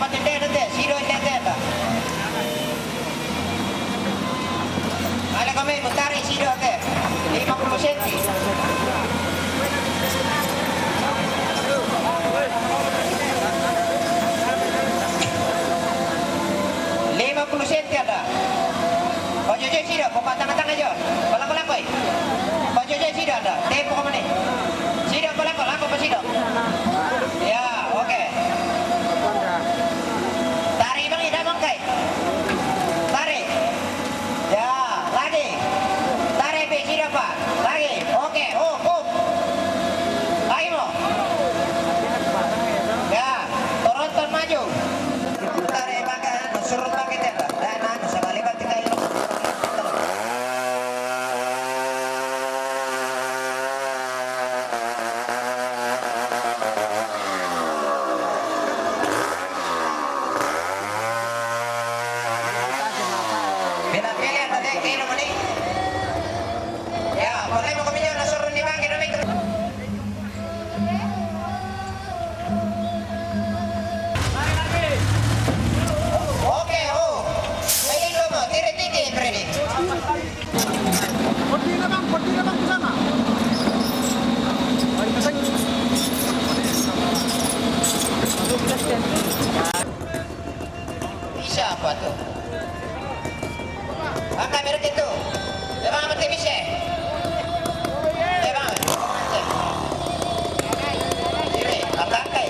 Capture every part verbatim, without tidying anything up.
Tete, tete, siro tete ta. Ale kami mutari siro te. Lima puluh senti. Lima puluh senti ada. Ojo, ojo, siro, pokok tengah-tengah jo. Kalau, kalau, koi. Ojo, ojo, siro ada. Tempo kau ni. Siro, kalau, kalau, apa siro? Ya, oke. Tarik, Bang, ida, Bang, kai. Tarik. Ya, lagi. Tarik, Pi, sini, Pak. Lagi. Oke, up, up. Lagi, mau. Ya, turun, turun, maju. Tarik, pakai, suruh pakai tembak. Dan, anu, sekali, Bang, tiga kilo. Bila pele ada dek kilo mani. Ya, boleh mau kami jual nasur ni bang, kilo meter. Oke, oh. Ini lo mau, tiri titi, Freddy. Berdiri, Bang, berdiri, Bang, ke sana. Ayo, pasang. Bisa apa tuh? Angkat merek itu. Dia Bang, apa tim bisa? Dia Bang. Kiri, angkat, angkat.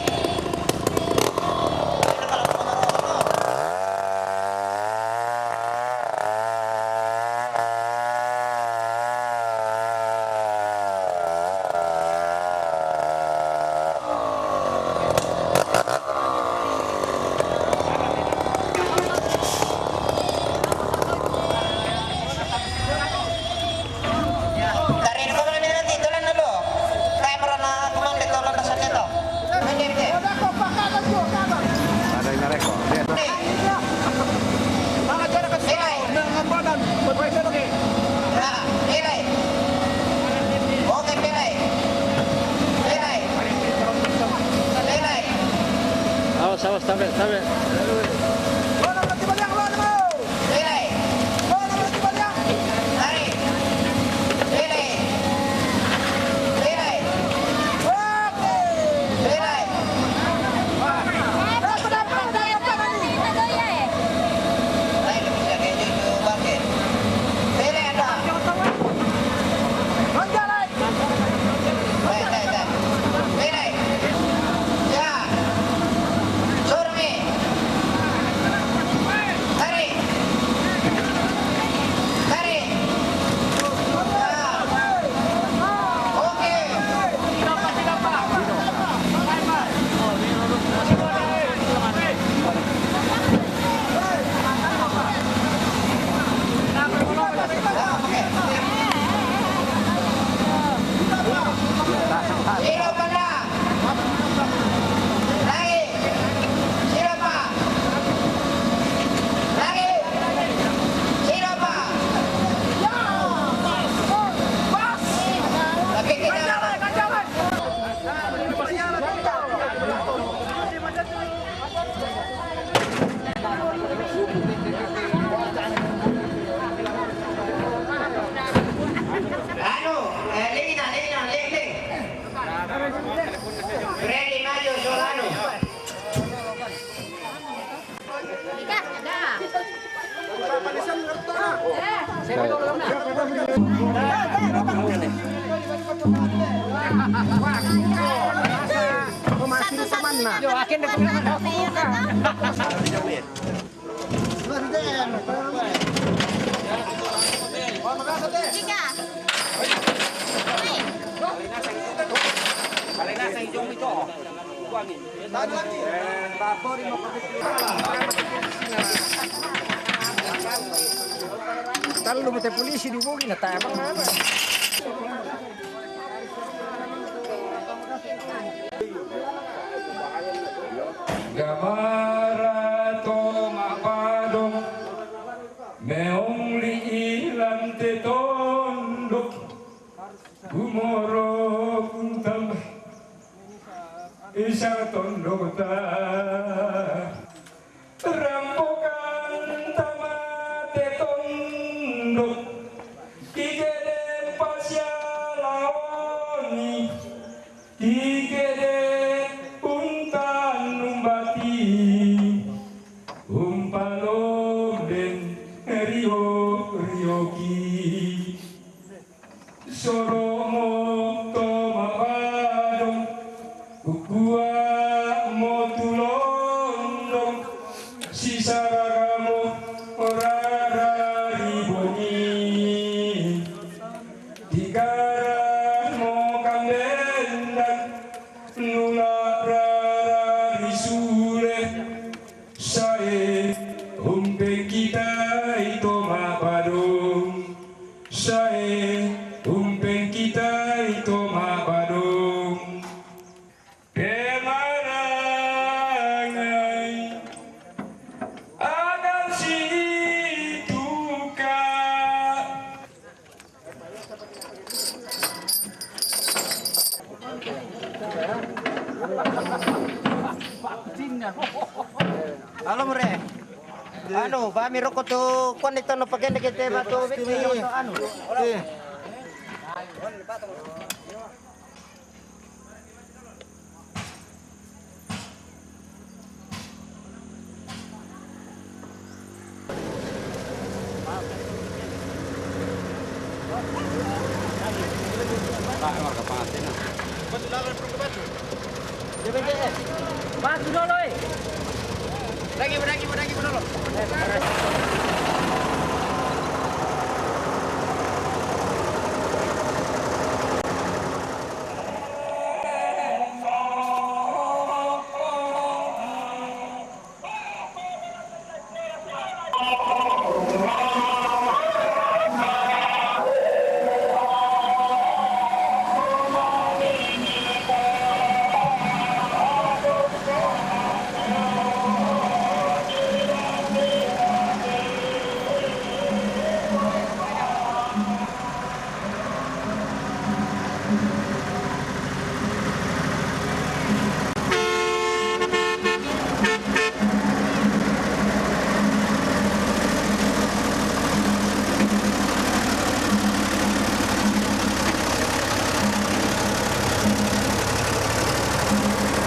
Ada yang rekor. Dia Awas, awas, tabe, tabe. Anu, eh, Lina, Lina, Lina, Lina. Freddy Mayo Solano. Tallu mate polisi dihubungi, na tabang apa? Gamara to ma'padong, meong li'ilan te tondok, kumoro kuntamba, isa tondok ta. Sure, sae, umpeng kita i to ma'badong. Sae, umpeng kita i to ma'badong. Pemarangai akan situka. Halo, Mure. Anu, ba mi roko tu kuan itu no pagende kete batu beki anu. Batu dulu, eh. Lagi, lagi, lagi, dulu.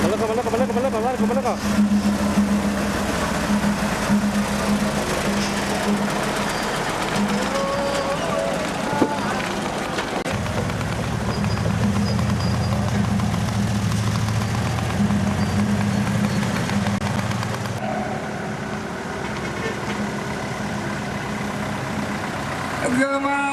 Malaka, malaka, malaka, malaka, malaka, malaka. Agama